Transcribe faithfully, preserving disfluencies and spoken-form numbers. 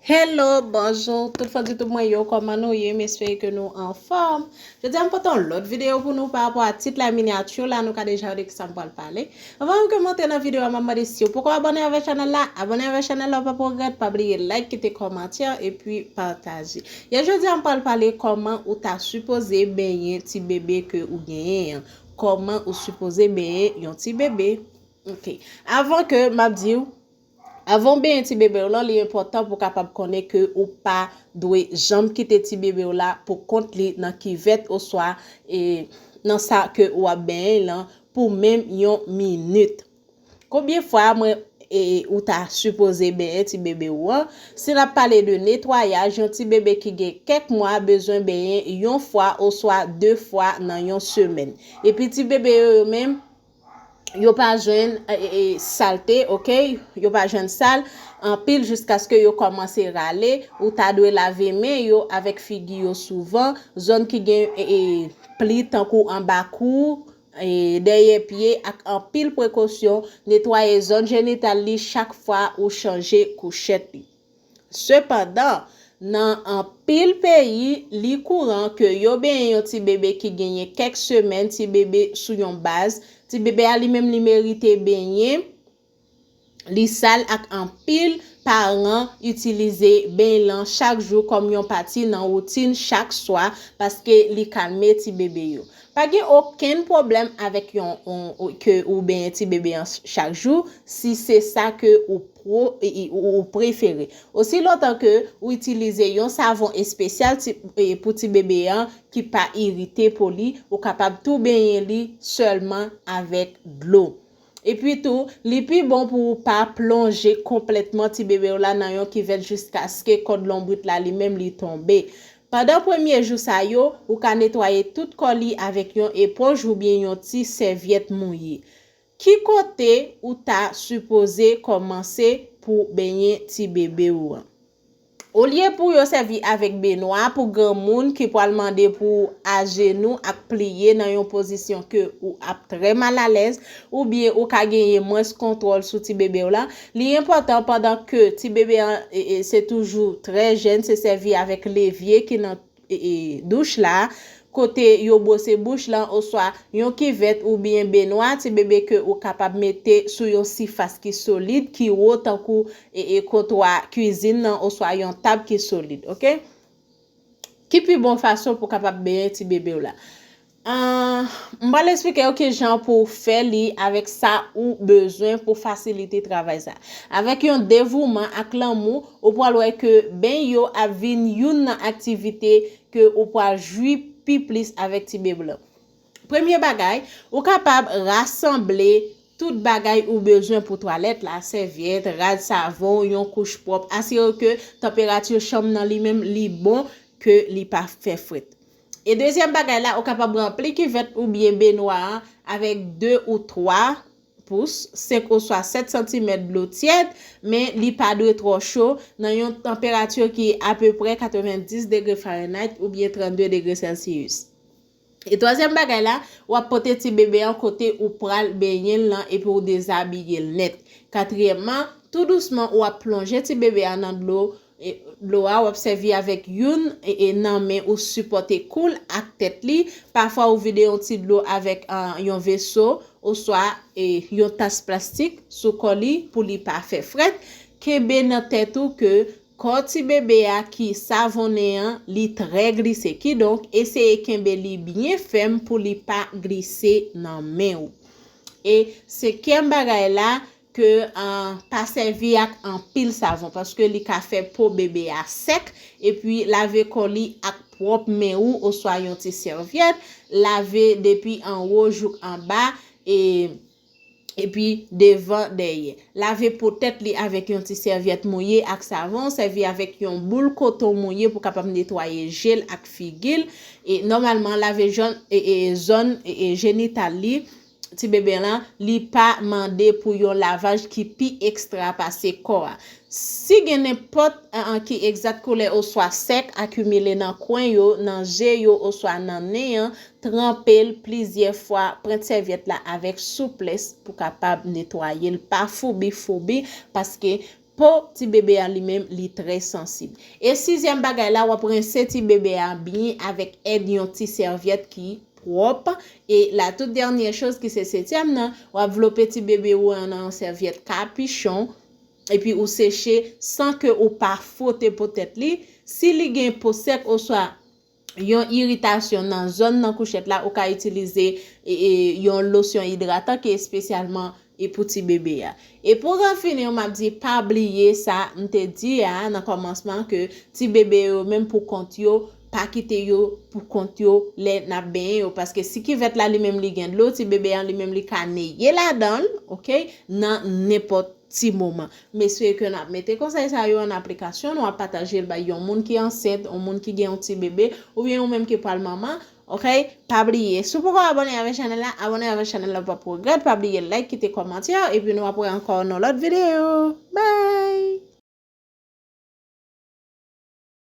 Hello, bonjou, tout fan YouTube mwen yo, kòman nou ye? M espere ke nou anfòm. Jodi a m pote yon lòt videyo pou nou pa rapò a tit la, minyati la, nou ka deja wè de kisa m pral pale. Anvan menm ke m antre nan videyo a, m ap mande si w poko abòne avèk chanèl la, abòne avèk chanèl la, w p ap regrèt, pa bliye like, kite kòmantè, epi pataje. Yè jodi a m pral pale kòman ou ta sipoze benyen ti bebe ke ou genyen an. Kòman ou sipoze benyen yon ti bebe. Ok. Avan ke m ap di w, avan w benyen ti bebe w lan, li enpòtan pou w kapab konnen ke ou pa dwe janm kite ti bebe w la pou kont li nan kivèt oswa e, nan sa ke w ap benyen lan pou menm yon minit. Konbyen fwa mwen e, ou ta sipoze benyen ti bebe w an? Si n ap pale de netwayaj, yon ti bebe ki gen kèk mwa bezwen benyen yon fwa oswa de fwa nan yon semèn. Epi ti bebe yo, yo menm, yo pa jwenn e, e, salte, ok? Yo pa jwenn sal anpil jiskaske yo kòmanse rale. Ou ta dwe lave men yo avèk figi yo souvan. Zòn ki gen e, e, pli tankou anba kou, e, dèyè pye ak anpil prekosyon, netwaye zòn jenital li chak fwa ou chanje kouchèt li. Sepandan, nan anpil peyi, li kouran ke yo benyen yon ti bebe ki genyen kèk semèn, ti bebe sou yon baz. Ti bebe a li menm li merite benyen, li sal ak anpil paran itilize beny lan chak jou kòm yon pati nan woutin chak swa paske li kalme ti bebe yo. Pa gen okenn pwoblèm avèk yon, yon, ke ou benyen ti bebe an chak jou, si se sa ke ou, pro, e, e, ou, ou prefere. Osi lontan ke ou itilize yon savon espesyal ti, e, pou ti bebe an ki pa irite po li, ou kapab tou benyen li sèlman avèk dlo. Epi tou, li pi bon pou ou pa plonje konplètman ti bebe w la nan yon kivèt jiskaske kòd lonbrit la li menm li tonbe. Pandan premye jou sa yo, ou ka netwaye tout kò li avèk yon eponj oubyen yon ti sèvyèt mouye. Ki kote ou ta sipoze kòmanse pou benyen ti bebe w an? Olye pou yo sèvi avèk benwa pou granmoun ki pral mande pou ajenou ak pliye nan yon pozisyon ke ou ap trè malalèz, oubyen ou ka genyen mwens kontwòl sou ti bebe w la, li enpòtan pandan ke ti bebe an e, e, se toujou trè jèn, se sèvi avèk levye ki nan e, e, douch la, kote yo bwose bouch lan oswa yon kivèt oubyen benwa ti bebe ke ou kapab mete sou yon sifas ki solid, ki wo tankou e, e, kontwa kwizin nan oswa yon tab ki solid, ok? Ki pi bon fason pou kapab benyen ti bebe w la? Ahn, m pral eksplike w kijan pou w fè li avèk sa ou bezwen pou fasilite travay sa. Avèk yon devouman ak lanmou, ou pral wè ke beny yo ap vin youn nan aktivite ke ou pral jwi pi plis avèk ti bebe w lan. Premye bagay, ou kapab rasanble tout bagay ou bezwen pou twalèt la, sèvyèt, rad, savon, yon kouch pwòp. Asire w ke tanperati chanm nan li menm li bon, ke li pa fè frèt. E dezyèm bagay la, ou kapab ranpli kivèt oubyen benwa an avèk de ou twa pous, senk oswa sèt santimèt dlo tyèd, men li pa dwe twò cho, nan yon tanperati ki apeprè katrevendis degre Fahrenheit oubyen trannde degre Celsius. E twazyèm bagay la, w ap pote ti bebe an kote ou pral benyen l lan epi w dezabiye l nèt. Katriyèmman, tou dousman w ap plonje ti bebe a nan dlo, e, dlo a, w ap sèvi avèk youn e, e, nan men ou sipòte kou l ak tèt li. Pafwa ou vide yon ti dlo avèk, ah, yon veso oswa, e, yon tas plastik sou kò li pou li pa fè frèt. Kenbe nan tèt ou ke kò ti bebe a ki savonnen an, li trè glise. Kidonk, eseye kenbe li byen fèm pou li pa glise nan men ou. E senkyèm bagay la, ke, ah, pa sèvi ak anpil savon, paske li ka fè po bebe a sèk, epi lave kò li ak pwòp men ou oswa yon ti sèvyèt, lave depi anwo jouk anba, e epi devan, dèyè. Lave po tèt li avèk yon ti sèvyèt mouye ak savon, sèvi avèk yon boul koton mouye pou kapab netwaye je l ak figi l. E nòmalman, lave jòn, e, e, zòn, e, e, jenital li, ti bebe lan, li pa mande pou yon lavaj ki pi ekstra pase kò a. Si gen nenpòt, an, an, ki egzak koulè oswa sèk akimile nan kwen yo, nan je yo oswa nan nen an, tranpe l plizyè fwa, pran sèvyèt la avèk souplès pou kapab netwaye l. Pa foubi foubi, paske po ti bebe a li menm li trè sansib. E sizyèm bagay la, w ap rense ti bebe a byen avèk èd yon ti sèvyèt ki pwòp. E la tout dènyè choz ki se setyèm nan, w ap vlope ti bebe ou an nan yon sèvyèt kapichon, epi ou seche san ke ou pa fwote po tèt li. Si li gen po sèk oswa yon iritasyon nan zòn nan kouchèt la, ou ka itilize e, e, yon losyon idratan ki espesyalman e pou ti bebe a. E pou ranfini, m ap di pa bliye sa m te di a nan kòmansman ke ti bebe yo menm pou kont yo, pa kite yo pou kont yo lè n ap benyen yo. Paske si kivèt la li menm li gen dlo, ti bebe a li menm li ka neye ladan l, oke, nan nenpòt ti moman. M espere ke n ap mete konsèy sa yo an aplikasyon, nou ap pataje l bay yon moun ki ansent, yon moun ki gen yon ti bebe, oubyen ou menm ki pral manman, oke? Pa bliye, si w poko abòne avèk chanèl la, abòne avèk chanèl la, w p ap regrèt, pa bliye like, kite kòmantè, epi nou ap wè ankò nan lòt videyo. Bye!